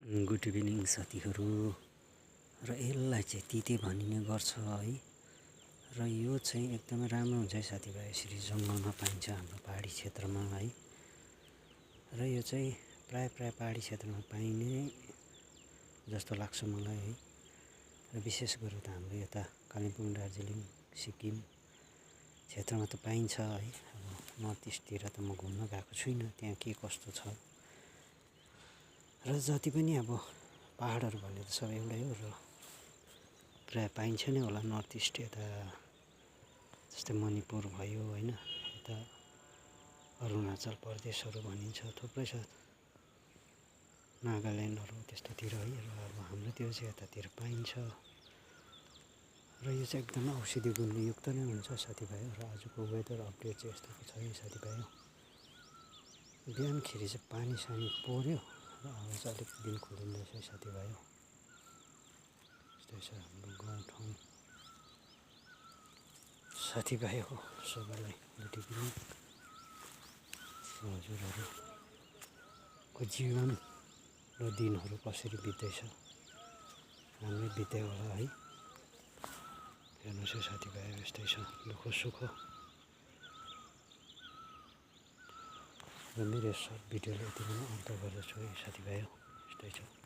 Good evening साथीहरू। र यसलाई चाहिँ तिते भनिने गर्छ है। र यो चाहिँ एकदमै राम्रो हुन्छ है साथीभाइ, यसरी जङ्गलमा पाइन्छ हाम्रो पहाडी क्षेत्रमा है। र यो चाहिँ प्राय पहाडी क्षेत्रमा पाइने जस्तो लाग्छ मलाई है। र विशेष गरेर त हाम्रो यता कालिम्पोङ, दार्जिलिङ, सिक्किम क्षेत्रमा त पाइन्छ है। अब नर्थ इस्टतिर त म घुम्न गएको छुइनँ, त्यहाँ के कस्तो छ। र जति पनि अब पहाडहरू भन्ने त सब एउटै हो र प्राय पाइन्छ नै होला नर्थ इस्ट यता, जस्तै मणिपुर भयो होइन, यता अरुणाचल प्रदेशहरू भनिन्छ, थुप्रै छ, नागाल्यान्डहरू त्यस्तोतिर है। र अब हाम्रोतिर चाहिँ यतातिर पाइन्छ। र यो चाहिँ एकदमै औषधि गुणले युक्त नै हुन्छ साथीभाइ। र आजको वेदर अपडेट चाहिँ यस्तोको छ है साथीभाइ। बिहानखेरि चाहिँ पानी सानी पर्यो र अब चाहिँ अलिक दिन खोलिँदैछ है साथीभाइ। यस्तै छ हाम्रो गाउँठाउँ साथीभाइ हो। सबैलाई गुड इभिनिङ। हजुरहरूको जीवन र दिनहरू कसरी बित्दैछ, राम्रै बित्दै होला है। हेर्नुहोस् है साथीभाइ, यस्तै छ दुःख सुख। र मेरो सर्ट भिडियोले यति नै अन्त गर्दछु है साथीभाइ। यस्तै छ।